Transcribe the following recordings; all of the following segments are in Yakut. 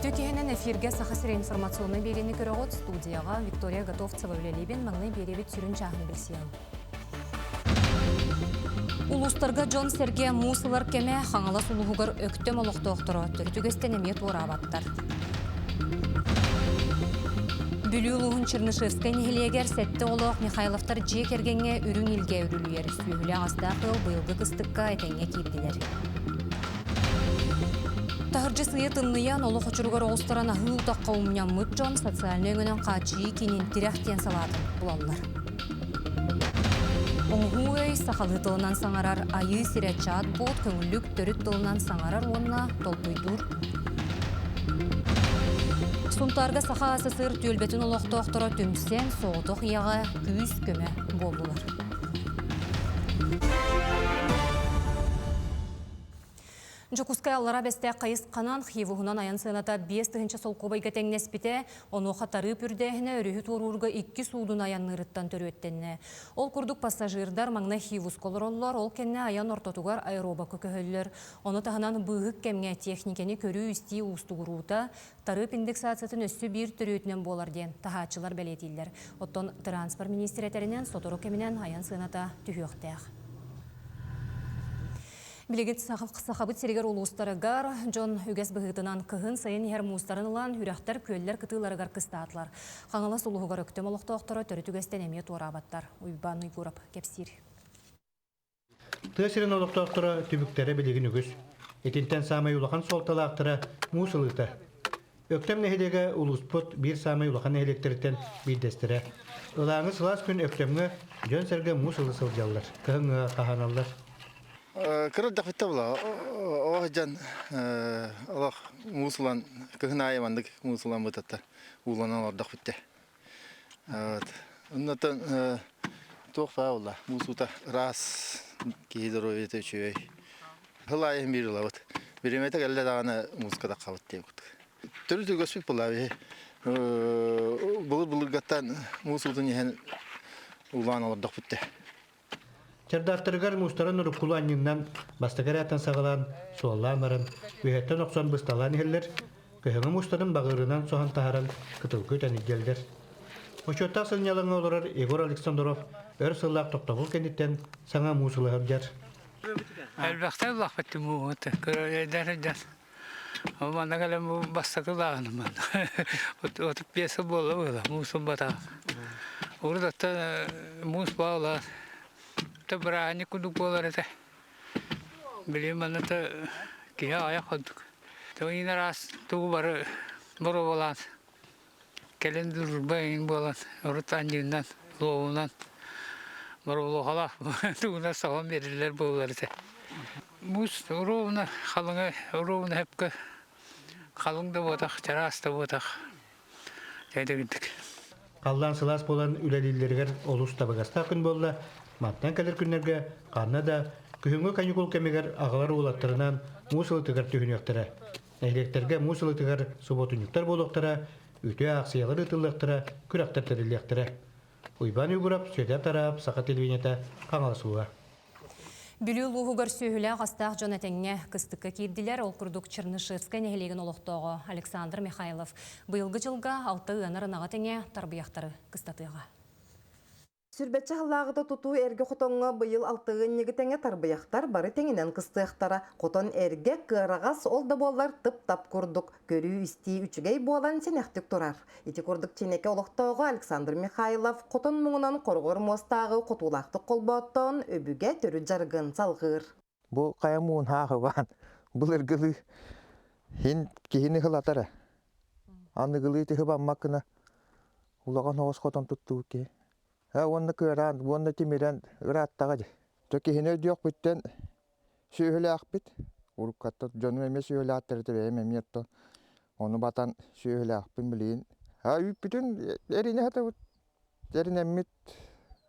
Үтүө киһинэн эфиргэ Саха сирэ информационнай биэриини көрөҕүт. Студияҕа Виктория Готовцева үлэлиибин. Маҥнай биэриэбит сүрүн чааһын билсиэҕиҥ. Улуустарга дьон-сэргэ муус ылар кэмэ Хаҥалас улууһугар Өктөм олохтоохторо төрүт үгэстэн эмиэ туораабаттар. Бүлүү улууһун Чернышевскай нэһилиэгэр сэттэ оҕолоох Михайловтар дьиэ кэргэҥҥэ үрүҥ илгэ үрүлүйэр. Сүөһүлээх астаах ыал быйылгы кыстыкка этэҥҥэ киирдилэр. Таһырдьа сыыйа тымныйан, олох очуругар оҕустаран аһыы утахха умньаммыт дьон социальнай өҥөнөн хааччыйыы киинин тирэх диэн салаатын булаллар. Оҥоһуу өй сахалыы тылынан саҥарар айыы сирэ чат-бот көҥүллүк төрүт тылынан саҥарар уонна толкуйдуур. Сунтаарга Саха СССР түөлбэтин олохтоохторо түмсэн соҕотох ийэҕэ күүс-көмө буоллулар. Дьокуускай Аллара Бэстээх хайысханан Хивуһунан айан сыаната 5000 солкуобайга тэҥнэспитэ, онуоха тарыып үрдээһинэ өрүһү туоруурга икки суудун айанныырыттан төрүөттэннэ. Ол курдук пассажирдар маҥнай Хивуска олороллор, ол кэннэ айан ортотугар аэробакка көһөллөр. Ону таһынан быыһык кэмҥэ техникэни көрүү-истии уустугуруута тарыып индексациятын өссө биир төрүөтүнэн буолар диэн таһааччылар бэлиэтииллэр. Оттон транспорт миниистирэ этэринэн, сотору кэминэн айан сыаната түһүөхтээх. Билигин Сахабыт сиригэр улуустарыгар дьон үгэс быһыытынан кыһын-сайын иһэр муустарын ылан үрэхтэр, күөллэр кытыыларыгар кыстаатылар. Хаҥалас улууһугар Өктөм олохтоохторо төрүт үгэстэн эмиэ туораабаттар. Уйбаан Уйгуров кэпсиир. Тыа сирин олохтоохторо түбүктэрэ билигин үгүс. Итинтэн саамай улахан суолталаахтара муус ылыыта. Өктөм нэһилиэгэ улууспут биир саамай улахан нэһилиэктэриттэн биирдэстэрэ. Ылааҥы сылаас күн Өктөмҥө дьон-сэргэ муус ыла сылдьаллар, кыһыҥҥыга хаһааналлар. Кыра эрдэхпиттэн була оҕо сылдьан олох муус ылан кыһын аайы маннык муус ылан бытаттар ууланан олордохпут дии. Вот. Оннотон туох баа буолла муус уута ыраас киһи доруобуйата үчүгэй. Сыл аайы биир ылабыт. Бириэмэтэ кэллэ даҕаны мууска таххабыт диэбит. Төрүт үгэспит буолла биһи. Былыр-былыргаттан муус уутун иһэн уулаан олордохпут дии. Чардааттарыгар муустарын уруккулуу анньыннан бастакы эрээттэн саҕалаан суоллаан баран, үөһэттэн охсон бысталаан иһэллэр, көһөҥө муустарын баҕыырынан соһон таһааран кытылга үтэн илдьэллэр. Очуоттаах сынньалаҥҥа олорор Егор Александров өр сыллаах тохтобул кэнниттэн саҥа муус ыла сылдьар. Элбэхтэ ыллахпыт мууһут көрөр Ол манна кэлэн бу бастакы лааҕыным манна. 35 сыл буолла буола муус ылбатаҕым. Урут оттон муус баала то бырааһынньык курдук буолар этэ. Билигин манна то киһи аҕыйах курдук. Тыын араас тугу бары боруобалаан кэлин дружба эҥин буолан урут анньыынан, луобунан боруобалуохалаах тугунан соһон биэрэллэр буолар этэ. Муус ровно халыҥа ровно сөпкө халыҥ да буотах, чараас да буотах дэгинтик. Халлаан сылаас буолан үлэлииллэригэр олус табыгастаах күн буолла. Мантан кэлэр күннэргэ ханна да күһүҥҥү каникул кэмигэр аҕалар уолаттарынан муус ылытыгар түһүнүөхтэрэ. Нэһилиэктэргэ муус ылытыгар субуотунньуктар буолуохтара, үтүө аахсыйалар ыытыллыахтара, күрэхтэр тэриллиэхтэрэ. Уйбаан Уйгурап, Сүөдэр Тараап, Саха телевидениета, Хаҥалас улууһа. Бүлүү улууһугар сүөһүлээх-астаах дьон этэҥҥэ кыстыкка киирдилэр. Ол курдук Чернышевскай нэһилиэгин олохтооҕо Александр Михайлов быйылгы дьылга алта ыанар ынаҕы тэҥэ тарбыйахтары кыстатыаҕа. Сүрбэччэ сыллааҕыта тутуу эргэ хотоҥҥо быйыл алтыгынньыгы тэҥэ тарбыйахтар бары тэҥинэн кыстыахтара. Хотон эргэ, кыараҕас, ол да буоллар тып-тап курдук, көрүү-истии үчүгэй буолан сэнэхтик турар. Ити курдук Чинэкэ олохтооҕо Александр Михайлов хотон муҥунан хоругар муостааҕы хотуулаахтык холбооттоон өбүгэ төрүт дьарыгын салҕыыр. Бу хайа муунһааҕыбаан былыргылыы хин киһини хылатара. Аныгылыы тыһыбаммак гына улахан оҕус хотон туттубут киһи. Э уонна кыараан, уонна тимирэн ырааттаҕа дии. Дьэ киһини өйдүөхпүттэн сүөһүлээхпит. Уруккаттан дьонум эмиэ сүөһүлээхтэр этэ, бэйэм эмиэ оттон ону батан сүөһүлээхпин билигин. А үүппүтүн эринэ сатабыт. Эринэммит,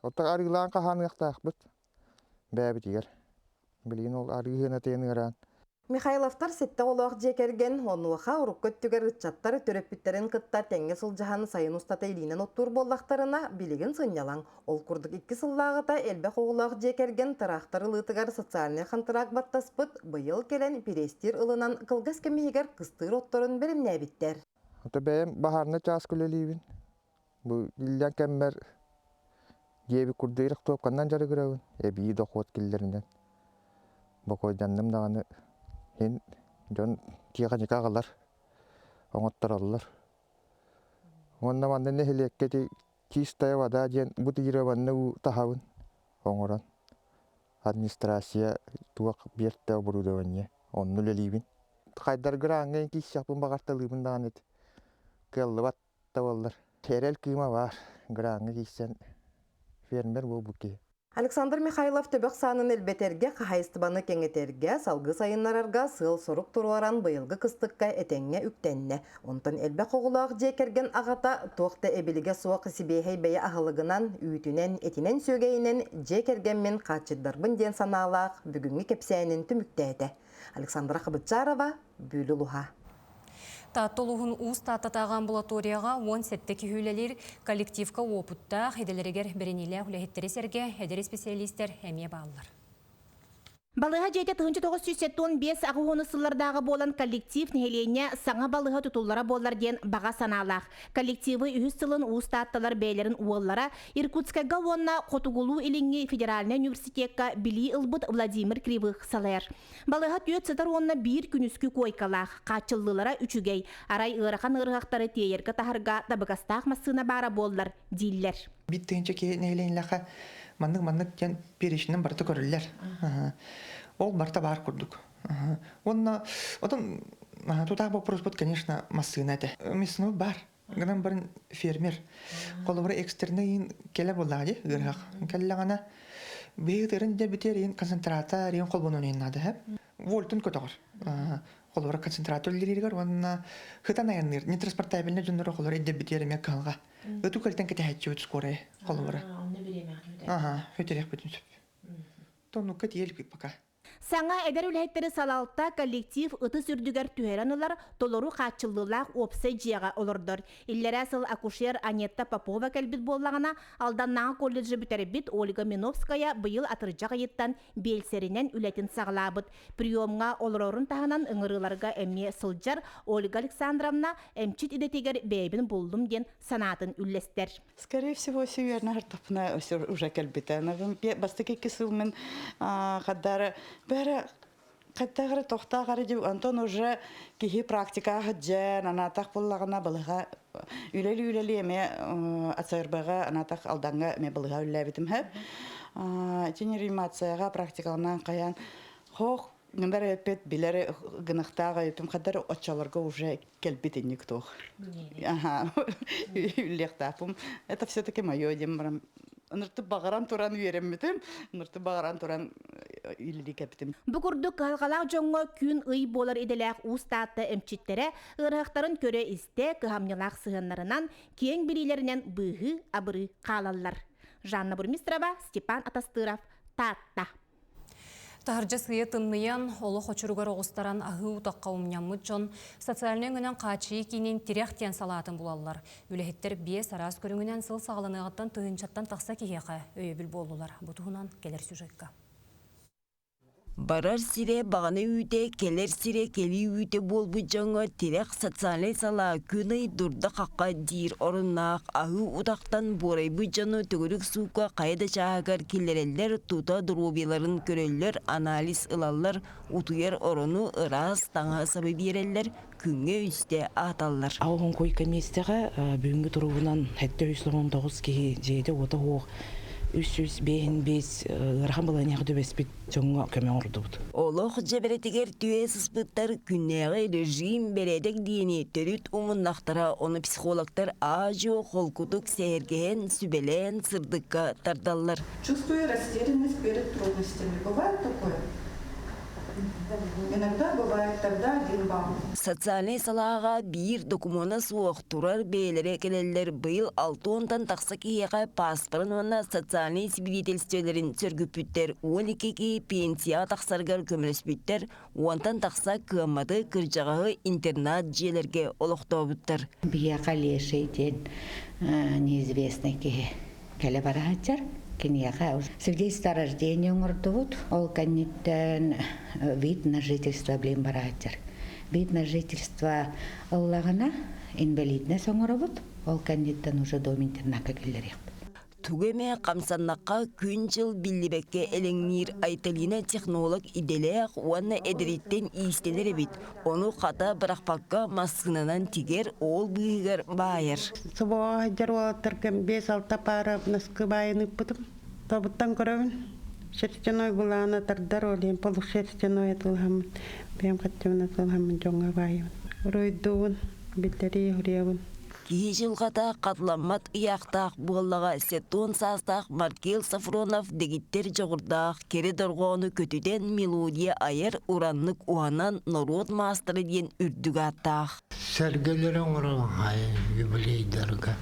оттон арыылаан хаһааныахтаахпыт бэйэбитигэр. Билигин ол арыы сыанатыйан ыараан. Михайловтар сэттэ оҕолоох дьиэ кэргэн, онуоха урукку өттүгэр ыччаттар төрөппүттэрин кытта тэҥҥэ сылдьыһан сайын устата илиинэн оттуур буоллахтарына, билигин сынньалаҥ. Ол курдук икки сыллааҕыта элбэх оҕолоох дьиэ кэргэн тыраахтар ылыытыгар социальнай хантыраак баттаспыт, быйыл кэлэн пирестиир ылынан кылгас кэм иһигэр кыстыыр отторун бэлэмнээбиттэр. Ото бэйэм баһаарынай чааска үлэлиибин. Бу иллэҥ кэммэр диэбит курдук рихтовканан дьарыгырабын, эбии дохуот киллэринэн. Бокуойданным даҕаны иһин дьон тиэхиньикэ аҕалар, оҥоттороллор. Уонна манна нэһилиэккэ ити чистая вода диэн бутилированнай уу таһабын оҥорон. Администрация туох биэртэ оборудование, онно үлэлиибин. Хайдаргыр ааҥҥа киирсиэхпин баҕарталыыбын даҕаны ити кыаллыбат да буоллар. Эрэл кыыма баар, граҥҥа киирсэн фермер буолбут киһи. Александр Михайлов төбөх саанын элбэтэргэ, хаһаайыстыбаны кэҥэтэргэ, салгыы сайыннарарга сыал-сорук туруоран быйылгы кыстыкка этэҥҥэ үктэннэ. Онтон элбэх оҕолоох дьиэ кэргэн аҕата туох да эбилигэ суох сибиэһэй бэйэ аһылыгынан, үүтүнэн, этинэн-сүөгэйинэн дьиэ кэргэммин хааччыйдарбын диэн санаалаах бүгүҥҥү кэпсээнин түмүктээтэ. Александра Хабытчарова, Бүлүү улуһа. Таатта улууһун Уус Тааттатааҕы амбулаторияҕа 17 киһи үлэлиир коллективка уопуттаах, идэлэригэр бэриниилээх үлэһиттэри сэргэ эдэр исписэлиистэр эмиэ бааллар. Балыыһа дьиэтэ 1975 аҕыс сыллардааҕы буолан коллектив нэһилиэнньэ саҥа балыыһа тутуллара буоллар диэн баҕа санаалаах. Коллективы үһүс сылын Уус Таатталар бэйэлэрин уоллара Иркутскайга уонна Хотугулуу-Илиҥҥи федеральнай университекка билии ылбыт Владимир Кривых салайар. Балыыһа түөрт сытар уонна биир күнүскү куойкалаах, хааччыллыылара үчүгэй, арай ыарахан ыарыһахтары тиэйэргэ-таһарга табыгастаах массыына баара буоллар дииллэр. Биир тыһыынча киһи нэһилиэнньэлээххэ маннык-маннык диэн перечнин барыта көрүллэр. Ол барыта баар курдук. Уонна отон тутаах боппуруоспут, конечно, массыына этэ. Мясной бар. Гынан баран фермер. Холобура экстренный иин кэлэ буоллаҕа дии ыарыһах. Кэллэҕинэ биһиги дьэ бүтэр иин концентрата иин холбонуон иһин наада һэ. Вольтун көтөҕөр. Холобура концентратор үлэлииригэр уонна хытан айанныыр. Нетранспортабельный дьоннору холобура идэ бүтэр эмиэ кыһалҕа. Ыту кэлтэн кэтэһээччибит скорая холобура. Ага, бүтүн сөп. Тоннукка тиийэлик пока. Саҥа эдэр үлэһиттэри салалта коллектив ытыс үрдүгэр түһэрэн ылар, толору хааччыллыылаах уопсай дьиэҕэ олордор. Иллэрээ сыл акушер Анетта Попова кэлбит буоллаҕына, Алданнааҕы колледжы бүтэрбит Ольга Миновская быйыл атырдьах ыйыттан биэлсэринэн үлэтин саҕалаабыт. Приемҥа олорорун таһынан ыҥырыыларга эмиэ сылдьар Ольга Александровна эмчит идэтигэр бэйэбин буллум диэн санаатын үллэстэр. Скорее всего, северная хартапна уже кэлбитэ. Бастакы икки сыл мин хаддары бәрі хаттагары тохтаагары деп Антон уже киһи практикаҕа дьэн анаатах буллаҕына балыга үлэли үлэли эме ацырбаға анаатах алданга эме балыга үллээбитим хэп итини реанимацияга практикаланан каян хох гындар эппет билер гынахтаага өтүм хаддар оччолорго уже кэлбит инник туох. Аха, үллэхтаапым. Это все-таки мое диэн ынырты бағаран туран үөрэммитим, ынырты бағаран туран үлэлии кэпитим. Бу курдук кыһалҕалаах дьоҥҥо күн-ый буолар идэлээх Уус Таатта эмчиттэрэ ыарыһахтарын көрө-истэ, кыһамньылаах сыһыаннарынан, киэҥ билиилэринэн быыһыы-абырыы хаалаллар. Жанна Бурмистрова, Степан Атастыров, Таатта. Таһырдьа сыыйа тымныйан, олох очуругар оҕустаран аһыы утахха умньаммыт дьон социальнай өҥөнөн хааччыйыы киинин тирэх диэн салаатын булаллар. Үлэһиттэр биэс араас көрүҥүнэн сыл саҕаланыаҕыттан тыһыынчаттан тахса киһиэхэ өйөбүл буоллулар. Бу туһунан кэлэр сюжекка. Барар сирэ баҕана үүтэ, кэлэр сирэ кэлии үүтэ буолбут дьоҥҥо тирэх социальнай салаа күн-ый дурда-хахха диир оруннаах аһыы утахтан буорайбыт дьону төгүрүк суукка хайа да чааһыгар киллэрэллэр, тута доруобуйаларын көрөллөр, анализ ылаллар, утуйар орону, ыраас таҥаһы-сабы биэрэллэр, күҥҥэ үстэ аһаталлар. Аҕыс койка миэстэҕэ бүгүҥҥү туругунан 719 киһи дьиэтэ-уота суох 355 ыарахан балаһыанньаҕа түбэспит дьоҥҥо көмө оҥордубут. Олох дьэбэрэтигэр түһэ сыспыттар күннээҕи режим бэрээдэк диэни төрүт умуннахтара, ону психологтар аа-дьуо холкутук сэһэргэһэн, сүбэлээн сырдыкка тардаллар. Чувствую растерянность перед трудностями. Бывает такое? Иногда бывает тогда один балл. Социальнай салааҕа биир докумуона суох турар бэйэлэрэ кэлэллэр быйыл 60-тан тахса киһиэхэ пааспарын уонна социальнай сибидиэтэлистибэлэрин сөргүппүттэр, 12 киһи пенсияҕа тахсарыгар көмөлөспүттэр, уонтан тахса кыамматы, кырдьаҕаһы интернат дьиэлэргэ олохтообуттар. Биһиэхэ Леший диэн неизвестный киһи кэлэ бара сылдьар. Киниэхэ свидетельство о рождении оҥордубут. Ол кэнниттэн вид на жительство билин бара сылдьар. Вид на жительство ыллаҕына инвалидность оҥоробут. Ол кэнниттэн уже дом интернакка киллэриэхпит. Тугу эмэ хамсаннахха күн-дьыл биллибэккэ элэҥниир Айталина технолог идэлээх уонна эдэриттэн иистэнэр эбит. Ону хата бырахпакка массыынанан тигэр, ол быыһыгар баайар. Собоҕо сылдьар уолаттарга биэс-алта паара наскы баайан ыыппытым. Тобуттан көрөбүн. Шерстяной былаана тардар, ол иһин полушерстяной атылыһаммын, бэйэм хаттыбын атылыһаммын дьоҥҥо баайабын. Уруйдуубун, биллэрии уруйабын. Киһи дьылҕата хатыламмат ыйаахтаах буоллаҕа 70 саастаах Маркел Сафронов дэгиттэр дьоҕурдаах кэрэ дорҕоону көтүтэн мелодия айар ураннык уһанан норуот маастара диэн үрдүк ааттаах. Сэргэлэри оҥорон юбилейдарга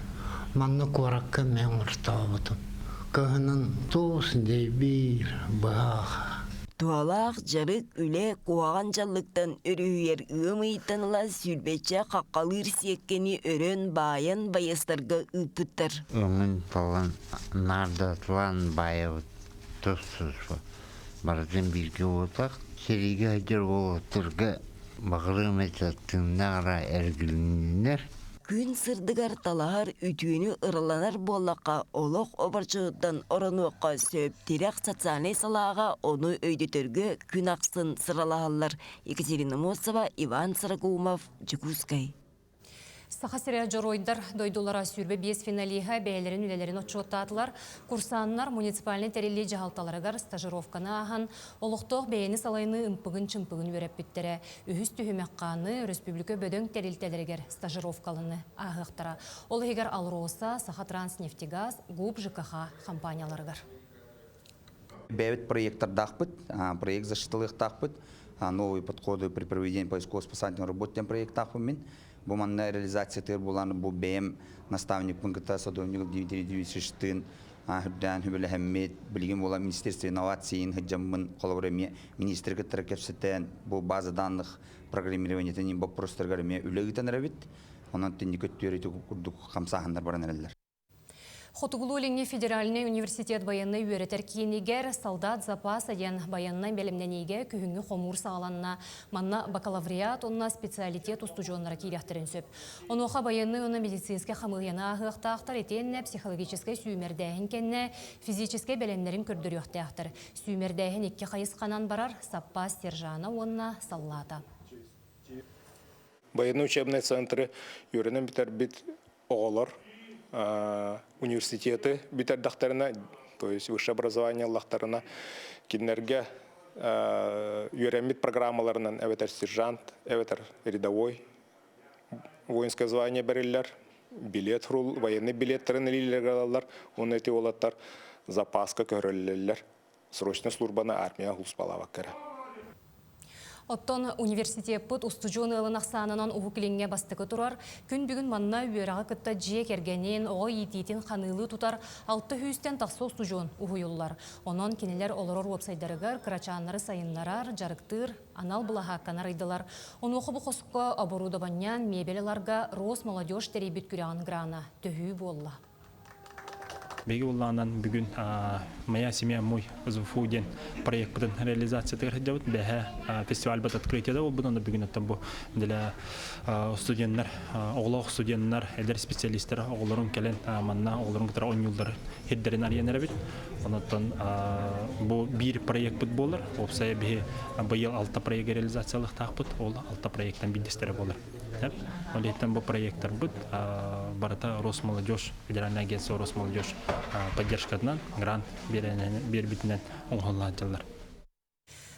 манна куоракка мен оҥортообутум. Кыһынын туус дэйбиир быһаах. Туһалаах дьарык үлэ куһаҕан дьаллыктан өрүһүйэр ыам ыйыттан ыла сүүрбэччэ хаххалыыр сиэккэни өрөн баайан байыастарга ыыппыттар. Өҥүн талан наардатылаан баайабыт тус-туспа. Барытын бииргэ буолбатах. Сэриигэ сылдьар уолаттарга баҕарыам этэ тыыннаах эрэ эргилинниннэр. Күн сырдыгар талаһар үтүөнү ыраланар буоллахха, олох оборчотуттан оронуохха сөп тирэх социальнай салааҕа ону өйдөтөргө күн ахсын сыралаһаллар. Екатерина Мосова, Иван Сорокоумов, Дьокуускай. Саха сирэ дьоруойдар дойдулара 25 финалиһа бэйэлэрин үлэлэрин отчуоттаатылар. Курсааннар муниципальнай тэриллии дьаһалталарыгар стажировканы ааһан, олохтоох бэйэни салайыныы ымпыгын-чымпыгын үөрэппиттэрэ. Үһүс түһүмэх хааны өрөспүүбүлүкэ бөдөҥ тэрилтэлэригэр стажировкаланы ааһыахтара. Ол иһигэр «Алроса», «Сахатранснефтегаз», ГУП ЖКХ компанияларыгар. Бэйэбит проекттардаахпыт, проект защиталыахтаахпыт, новые подходы при проведении поисково-спасательной работы диэн проекттаахпын мин. Бу манна реализациятыгар булан бу бэйэм наставникпын кытта Садовников Дмитрий Дмитриевичтыын үрдээн хүбэлэһэммит, билигин буола Министерство инновацийын сылдьаммын, холобур эмиэ министр кыттара кэпсэтэн, бу база данных программированиетын боппуруостарыгар эмиэ үлэ ыытан эрэбит. Онон тинник өттүөр ити курдук хамсааһыннар баран эрэллэр. Хотугулуу-Илиҥҥи федеральнай университет байыаннай үөрэтэр киинигэр «Солдат запаса» диэн байыаннай бэлэмнэниигэ күһүҥҥү хомуур саҕаланна. Манна бакалавриат уонна специалитет устудьуоннара киириэхтэрин сөп. Онуоха байыаннай уонна медицинскэй хамыыһыйаны ааһыахтаахтар итиэннэ психологическай сүүмэрдээһин кэннэ физическэй бэлэмнэрин көрдөрүөхтээхтэр. Сүүмэрдээһин икки хайысханан барар, саппаас сержана уонна саллаата. Военный учебный центры үөрэнэн бүтэрбит оҕолор университеты бүтэрдэхтэринэ, то есть высшее образование ыллахтарына, кинилэргэ үөрэммит программаларынан эбэтэр сержант, эбэтэр рядовой воинское звание бэриллэр, билет военный билеттарын илиилэригэр ылаллар, уонна ити уолаттар запаска көһөрөллөллөр. Срочная службаны армия улуспалаабакка эрэ. Оттон университеппыт устудьуон ыалын ахсаанынан Уһук Илиҥҥэ бастакы турар. Күн бүгүн манна үөрэҕи кытта дьиэ кэргэнин, оҕо иитиитин ханыылыы тутар алта сүүстэн тахса устудьуон уһуйуллар. Онон кинилэр олорор уопсайдарыгар кырачааннары сайыннарар, дьарыктыыр анал былаһаакканы арыйдылар. Онуоха бу хоско оборудованиен мебель ыларга Росмолодежь тэрийбит күрэҕин грана төһүү буолла. Биһиги улаанан бүгүн «Моя семья мой ЗФУ» диэн проекпытын реализациятыгар сылдьабыт. Бэһэ фестивальбыт открытиеда буолбут, онно бүгүн оттон бу для студенттар, оҕолоох студенттар, эдэр специалистар оҕолорун кэлэн манна оҕолорун кытары оонньууллар сирдэрин арыйан эрэбит. Онон бу биир проекпыт буолар. Уопсайа биһи быйыл алта проект реализациялыахтаахпыт. Ол алта проекттан биирдэстэрэ буолар. Ол иһиттэн бу проекттарбыт барыта Росмолодежь, федеральное агентство Росмолодежь поддержкатынан грант биэрбитинэн оҥоһуллааччылар.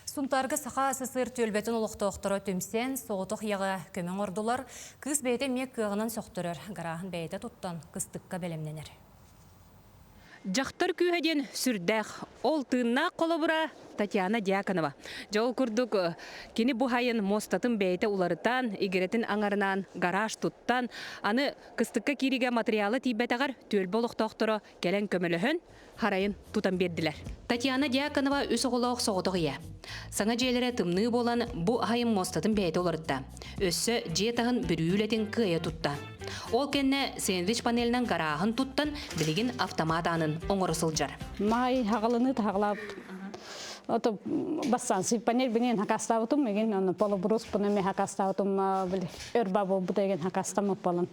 Сунтаарга Саха СССР түөлбэтин олохтоохторо түмсэн, соҕотох ийэҕэ көмө оҥордулар. Кыыс бэйэтэ эмиэ кыаҕынан сөхтөрөр, гарааһын бэйэтэ туттан, кыстыкка бэлэмнэнэр. Дьахтар күүһэ диэн сүрдээх. Ол тыыннаах холобура Татьяна Дьяконова. Дьэ ол курдук кини бу хайын муостатын бэйэтэ уларытан, игирэтин аҥарынаан гараж туттан, аны кыстыкка кииригэ материала тиийбэтэҕэр түөлбэ олохтоохторо кэлэн көмөлөһөн, харайын тутан биэрдилэр. Татьяна Дьяконова үс оҕолоох соҕотох ийэ. Саҥа дьиэлэрэ тымныы буолан, бу аһайын муостатын бэйэтэ уларытта. Өссө дьиэ таһын бүрүү үлэтин кыайа тутта. Ол кэннэ сэндвич панелинэн гарааһын туттан, билигин автомат аанын оҥоро сылдьар. Маай хагалыны таһагалаап ото бассан панель бинен хакастаабытым мигин оны полубрус буна ме хакастаабытым били өр бабы бутеген хакастамып болон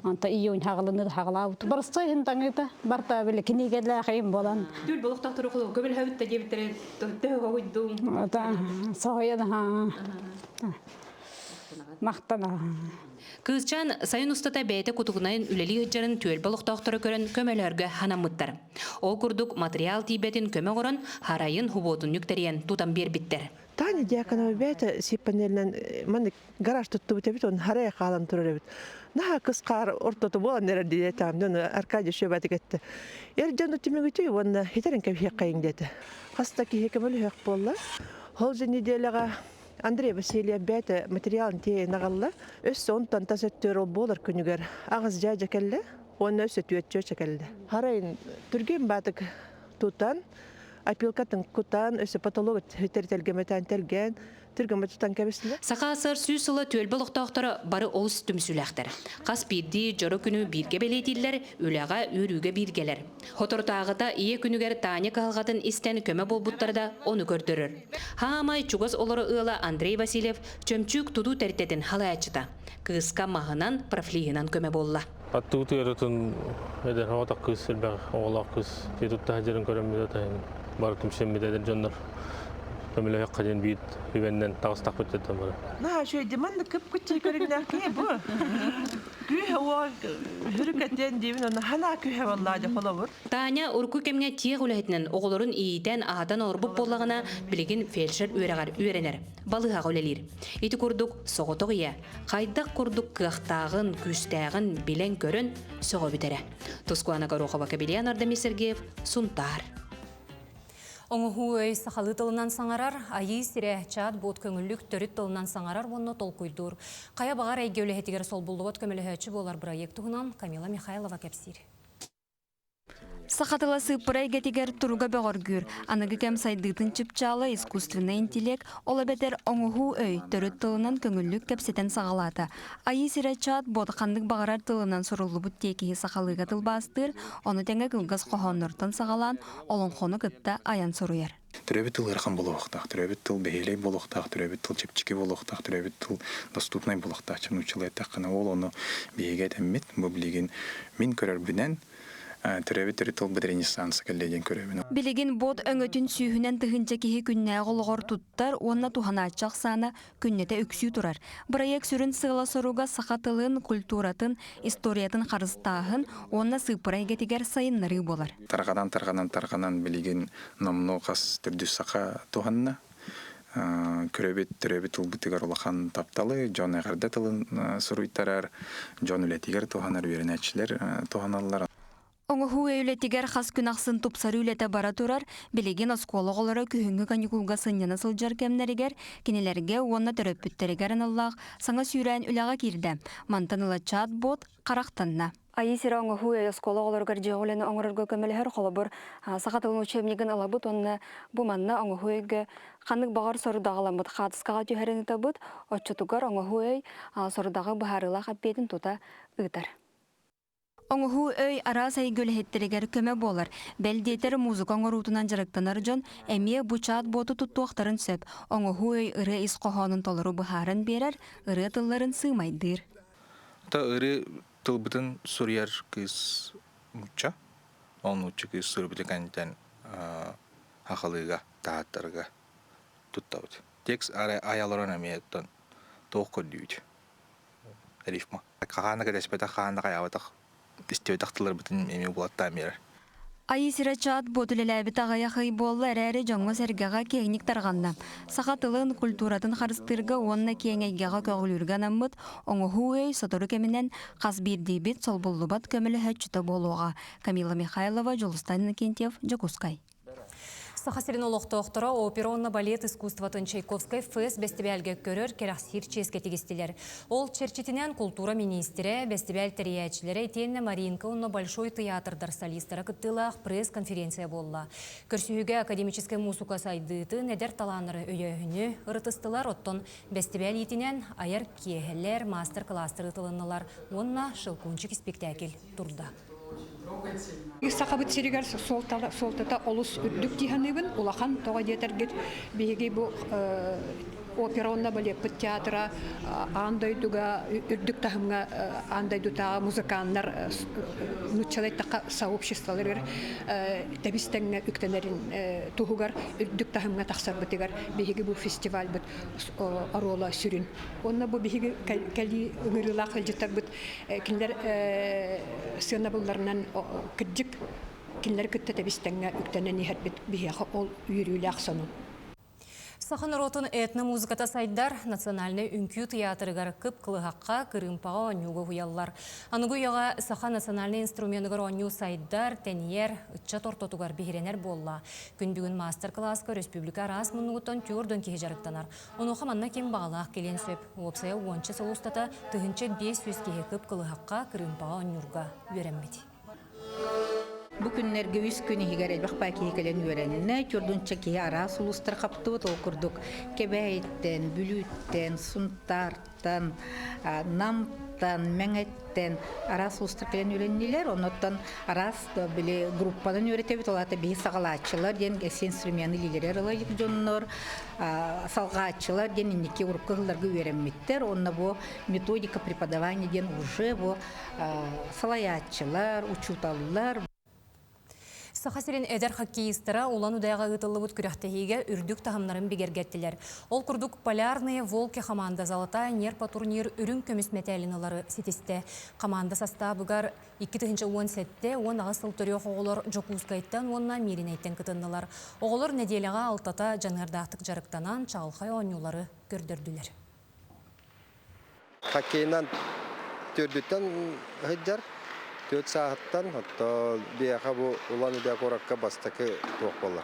Онто июнь хаҕылыны хаҕылаабыт. Барыстай иһин таҥыыта барта били кинигэлээх болан. Түл болохтоохтору холу көмөлөһөбүт да диэбиттэрэ төһө хоһуйдуҥ. Ата соһуйан махтана. Кыысчаан сайын устата бэйэтэ кутугунайын үлэлии сылдьарын түөлбэ олохтоохторо көрөн көмөлөһөргө ханаммыттар. Ол курдук материал тиийбэтин көмө оҥорон харайын хубуотунньук тэрийэн тутан биэрбиттэр. Таня Дьяконова бэйэтэ сип панелинэн маннык гараж туттубут эбит, он харайа хаалан турар эбит. Наһаа кыс хаар ортото буолан эрэр диэтэ, ону Аркадий Шөбатик этте. Эр дьону түмүгүтүй уонна хитерин кэбиһиэххэйиҥ диэтэ. Хаста киһи көмөлөһүөх буолла. Ол же неделяҕа Андрей Васильев бэйэтэ материалын тиэйэн аҕалла. Өссө онтон тас өттүгэр ол буолар күнүгэр аҕыс дьээдьэ кэллэ уонна өссө түөрт чүөчэ кэллэ. Харайын түргэн баатык тутан, опилкатын кутан, өссө потолок тэлгэмэтэн тэлгээн, түргэн тутан кэбистилэр. Саха АССР 100 сыла түөлбэ олохтоохторо бары олус түмсүүлээхтэр. Хас биирдии дьоро күнү бииргэ бэлиэтииллэр, үлэҕэ, үөрүүгэ бииргэлэр. Соторутааҕыта ийэ күнүгэр Таня кыһалҕатын истэн көмө буолбуттара да ону көрдөрөр. Хаамай чугас олоро ыала Андрей Васильев чөмчүүк тутуу тэрилтэтин халайааччыта. Кыыска маһынан, профлиһынан көмө буолла. Аттыбыт ыарытын эдэр оҕотох кыыс элбэх оҕолоох кыыс тутта сылдьарын көрөммүт атайын бары түмсэммит эдэр дьоннор көмөлөһүөххэ диэн биир үбэннэн таҕыстахпыт дьонтон бары. Наһаа үчүгэй маннык кып-кыччы көрүҥнээх киһи бу. Күүһэ уо хүрүкэтиэн диибин онно ханаа күүһэ буоллаа дьэ холобур. Таня урукку кэмҥэ тиэх үлэһитинэн оҕолорун иитэн, аһатан олорбут буоллаҕына, билигин фельдшер үөрэҕэр үөрэнэр, балыыһаҕа үлэлиир. Ити курдук соҕотох ийэ хайдах курдук кыахтааҕын, күүстээҕин билэн-көрөн сөҕөбүт эрэ. Тускуана Горохова, Кабельян Ардамир Сергеев, Сунтаар. Оҥоһуу өй сахалыы тылынан саҥарар, айыы сирэ, чат-бот көҥүллүк төрүт тылынан саҥарар уонна толкуйдуур. Хайа баҕар эйгэ үлэһитигэр солбуллубат көмөлөһөөччү буолар бырайыак туһунан Камила Михайлова кэпсиир. Саха тыла сыыппара эйгэтигэр туруга бөҕөргүүр, аныгы кэм сайдыытын чыпчаала искусственнай интеллект, ол эбэтэр оҥоһуу өй төрүт тылынан көҥүллүк кэпсэтэн саҕалаата. Айыы сирэ чат-бот ханнык баҕарар тылынан суруллубут тиэкиһи сахалыыга тылбаастыыр, ону тэҥэ кылгас хоһооннортон саҕалаан олоҥхону кытта айан суруйар. Төрөөбүт тыл ыарахан буолуохтаах, төрөөбүт тыл бэһиэлэй буолуохтаах, төрөөбүт тыл чэпчэки буолуохтаах, төрөөбүт тыл доступнай буолуохтаах. Нууччалыы эттэххинэ, ол ону биһиги этэммит, бу билигин мин көрөрбүнэн төрөөбүт төрүт тылбыт ренессанса кэллэ диэн көрөбүн. Билигин бот өҥөтүн сүүһүнэн тыһыынча киһи күннээҕи олоҕор туттар уонна туһанааччы ахсаана күннэтэ үксүү турар. Бырайыак сүрүн сыала-соруга саха тылын, культуратын, историятын харыстааһын уонна сыыппара эйгэтигэр сайыннарыы буолар. Тарҕанан, тарҕанан, тарҕанан билигин номнуо хас төрдүс саха туһанна. Көрөбүт, төрөөбүт тылбытыгар улахан тапталы, дьон эҕэрдэ тылын суруйтарар, дьон үлэтигэр туһанар, үөрэнээччилэр туһаналлар. Оҥоһуу үлэтигэр хас күн ахсын тупсарыы үлэтэ бара турар, билигин оскуола оҕолоро күһүҥҥү каникулга сынньана сылдьар кэмнэригэр кинилэргэ уонна төрөппүттэригэр аналлаах саҥа сүүрээн үлэҕэ киирдэ. Мантан ыла чат-бот харахтанна. Айыы сирэ оҥоһуу өй оскуола оҕолоругар дьиэ үлэни оҥорорго көмөлөһөр. Холобур, саха тылын учебнигын ылабыт уонна бу манна оҥоһуу өйгө ханнык баҕар сорудаҕыламмыт хаартыскаҕа түһэрин ыытабыт, оччотугар оҥоһуу өй сорудаҕы быһаарыылаах эппиэтин тута ыытар. Оҥоһуу өй араас эйгэ үлэһиттэригэр көмө буолар. Бэл диэтэр музыка оҥоруутунан дьарыктанар дьон эмиэ бу чат-боту туттуохтарын сөп. Оҥоһуу өй ырыа ис хоһоонун толору быһааран биэрэр, ырыа тылларын сыымайдыыр. Та ырыа тылбытын суруйар кыыс нуучча. Ол нуучча кыыс суруйбута кэнниттэн хахалыыга, таһааттарга туттабыт. Текст айа олорон эмиэ оттон туох көрдүүбүт? Рифма. Хаһаана кэтэспэтэх, хаһаана хайаабатах, истибэтэх тылларбытын эмиэ булаттаан биэрэр. Айыы сирэ чат бот үлэлээбит аҕыйах ый буолла эрээри дьоҥҥо-сэргэҕэ киэҥник тарҕанна. Саха тылын, культуратын харыстыырга уонна киэҥ эйгэҕэ көҕүлүүргэ анаммыт оҥоһуу өй сотору кэминэн хас биирдиибит солбуллубат көмөлөһөөччүтэ буолуоҕа. Камила Михайлова, Дьулустан Иннокентьев, Дьокуускай. Саха сирин олохтоохторо опера уонна балет искусствотын Чайковскай фест бэстибээлгэ көрөр, кэрэхсиир чиэскэ тигистилэр. Ол чэрчитинэн култуура миниистирэ, бэстибээл тэрийээччилэрэ итиэннэ Маринка уонна Большой тыйаатырдар солистара кыттыылаах пресс-конференция буолла. Көрсүһүүгэ академическай муусука сайдыытын, эдэр талааннары өйөөһүнү ырытыстылар, оттон бэстибээл иитинэн айар киэһэлэр, маастар-кылаастар ыытылыннылар уонна «Щелкунчик» испиктээкил турда. Сахабыт сиригэр суолтата олус үрдүк дии саныыбын. Улахан тоҕо диэтэргит биһиги бу опера уонна балеппыт театра аан дойдуга үрдүк таһымҥа аан дойдутааҕы музыканнар нууччалыы эттэххэ сообществоларыгар тэбис тэҥҥэ үктэнэрин туһугар үрдүк таһымҥа тахсарбытыгар биһиги бу фестивальбыт оруола сүрүн. Уонна бу биһиги кэлии ыҥырыылаах ыалдьыттарбыт кинилэр сыанабылларынан кырдьык кинилэри кытта тэбис-тэҥҥэ үктэнэн иһэрбит биһиэхэ ол үөрүүлээх сонун. Саха норуотун этно-музыката сайдар национальнай үҥкүү тыйаатырыгар кып-кылыһахха, кырыымпаҕа оонньууга уһуйаллар. Аныгы үйэҕэ саха национальнай инструменыгар оонньуу сайдар, тэнийэр, ыччат ортотугар биһирэнэр буолла. Күн бүгүн маастар-кылааска өрөспүүбүлүкэ араас муннугуттан түөрт киһи дьарыктанар. Онуоха манна ким баҕалаах кэлиэн сөп. Уопсайа уонча сыл устата 1500 киһи кып-кылыһахха, кырыымпаҕа оонньуурга үөрэммит. Бу күннэргэ үс күн иһигэр элбэх баа киһи кэлэн үөрэннэ. Чордунча киһи араас улуустар хаптыбыт. Ол курдук Кэбээйиттэн, Бүлүүттэн, Сунтаартан, Намтан, Мэҥэттэн араас улуустар кэлэн үөрэннилэр. Оннуттан араас били группанан үөрэтэбит. Ол аата биһи саҕалааччылар диэн эссе инструмены илиилэригэр ыла дьоннор салҕааччылар диэн инники урукку сылларга үөрэммиттэр. Онно бу методика преподавания диэн уже бу салайааччылар, учууталлар. Саха сирин эдэр хоккеистара Улан-Удэҕэ ыытыллыбыт күрэхтэһиигэ үрдүк таһымнарын бигэргэттилэр. Ол курдук Полярные волки хамаанда Золотая нерпа турнир үрүҥ көмүс мэтээлин ылары ситистэ. Хамаанда састаабыгар 2017-18 сыл төрүөх оҕолор Дьокуускайтан уонна Мииринэйтэн кытыннылар. Оҕолор нэдиэлэҕэ алтата дьаныардаахтык дьарыктанан, чаҕылхай оонньуулары көрдөрдүлэр. Хоккейынан төрдүттэн сылдьар, түөрт сааһыттан, оттон биһиэхэ бу Улан-Удэ куоракка бастакы туох буолла?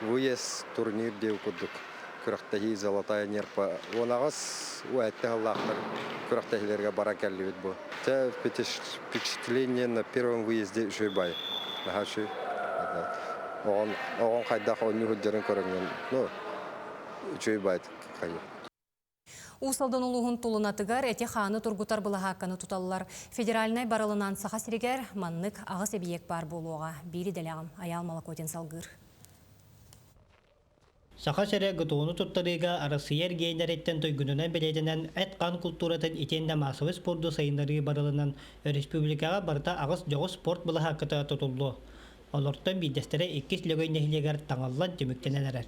Выезд турнир диэн курдук күрэхтэһии Золотая нерпа 18 уһэттэ сыллаахтар күрэхтэһиилэргэ баран кэллибит бу. Те впечатление на первом выезде үчүгэй бай. Наһаа үчүгэй. Оҕон оҕон хайдах оонньуу сылдьарын көрөҥҥүн, ну, үчүгэй бай хайы. Уус Алдан улууһун Тулунатыгар эти-хааны тургутар былаһаакканы туталлар. Федеральнай барылынан Саха сиригэр маннык аҕыс эбийиэк баар буолуоҕа. Биир идэлээҕим Айаал Молокотин салгыыр. Саха сирэ ГТО-ну туттарыыга Арассыыйа эргиэннэриттэн туйгунунан бэлиэтэнэн эт-хаан култууратын итиэннэ маассабай спорду сайыннарыы барылынан өрөспүүбүлүкэҕэ барыта аҕыс дьоҕус спорт былаһаакката тутуллуо. Олортон биирдэстэрэ иккис Лөгөй нэһилиэгэр таҥыллан түмүктэнэн эрэр.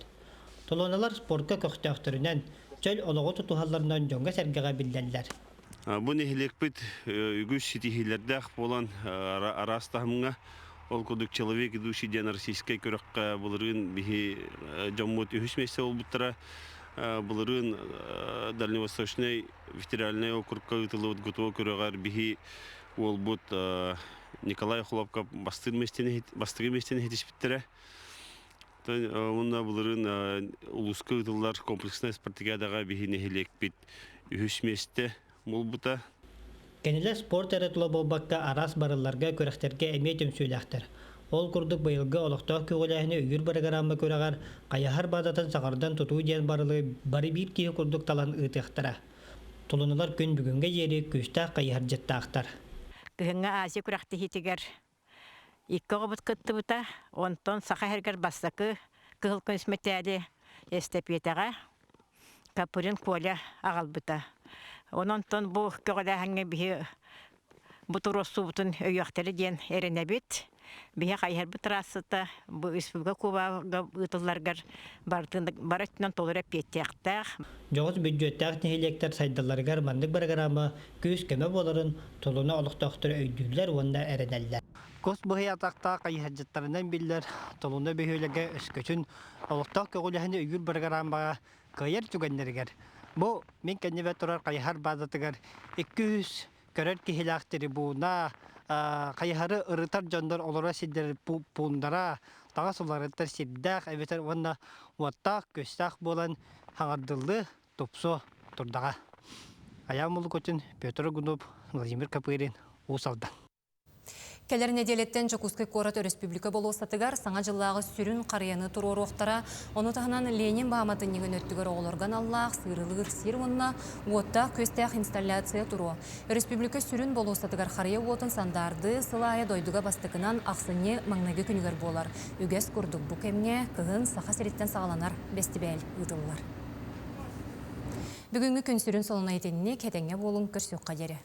Толуоналар спорка көхтөөхтөрүнэн, чөл олоҕу тутуһалларынан дьоҥҥо-сэргэҕэ биллэллэр. Бу нэһилиэкпит үгүс ситиһиилэрдээх буолан араас таһымҥа ол курдук «Человек идущий» диэн российскай күрэххэ былырыын биһи дьоммут үһүс миэстэ буолбуттара. Былырыын Дальневосточнай федеральнай округка ыытыллыбыт ГТО күрэҕэр биһи уолбут Николай Хлопков бастыыр миэстэни бастакы миэстэни ситиспиттэрэ. Уонна былырыын улууска ыытыллар комплекснай спартакиадаҕа биһи нэһилиэкпит үһүс миэстэ буолбута. Кинилэр спорт эрэ тула буолбакка араас барылларга, күрэхтэргэ эмиэ түмсүүлээхтэр. Ол курдук быйылгы олохтоох көҕүлээһини өйүүр бырагыраамма күрэҕэр хайаһар баазатын саҥардан тутуу диэн барылы бары биир киһи курдук талан ыытыахтара. Тулунулар күн бүгүҥҥэ диэри күүстээх хайыһардьыттаахтар. Кыһыҥҥы Азия күрэхтэһиитигэр Икки оҕобут кыттыбыта, онтон саха иһэргэр бастакы кыһыл көмүс мэтээли эстэпиэтэҕэ Капырин Коля аҕалбыта. Онон бу көҕүлээһиҥҥэ биһи бу туруорсуубутун өйүөхтэрэ диэн эрэнэбит. Биһи хайыһарбыт трассата бу республика кубога ыытылларыгар барытын бары өттүнэн толору эппиэттиэхтээх. Дьоҕус бүддьүөттээх нэһилиэктэр сайдалларыгар маннык бырагыраама күүс-көмө буоларын Тулуна олохтоохторо өйдүүллэр уонна эрэнэллэр. Кус быһый атахтаах хайыһардьыттарынан биллэр Тулуна бөһүөлэгэ өскөтүн олохтоох көҕүлэһини өйүүр бырагыраамаҕа кыайар түгэннэригэр бу мин кэннибэр турар хайыһар баазатыгар 200 көрөр киһилээх трибуна, хайыһары ырытар дьоннор олорор сирдэрин пуундара, таҥас уларытар сирдээх эбэтэр уонна уоттаах-күөстээх буолан хаҥардыллыы тупсуо турдаҕа. Айаан Мулукутин, Петр Гунов, Владимир Копырин, Уус Алдан. Кэлэр нэдиэлэттэн Дьокуускай куорат өрөспүүбүлүкэ болуоссатыгар Саҥа дьыллааҕы сүрүн харыйаны туруоруохтара. Ону таһынан Ленин бааматынньыгын өттүгэр оҕолорго аналлаах сыырылыыр сир уонна уоттаах-күөстээх инсталляция туруо. Өрөспүүбүлүкэ сүрүн болуоссатыгар харыйа уотун сандаардыы сыл аайы дойдуга бастакынан ахсынньы маҥнайгы күнүгэр буолар. Үгэс курдук бу кэмҥэ кыһын Саха сириттэн саҕаланар бэстибээл ыытыллар. Бүгүҥҥү күн сүрүн солуна итинник, этэҥҥэ буолуҥ, көрсүөххэ диэри.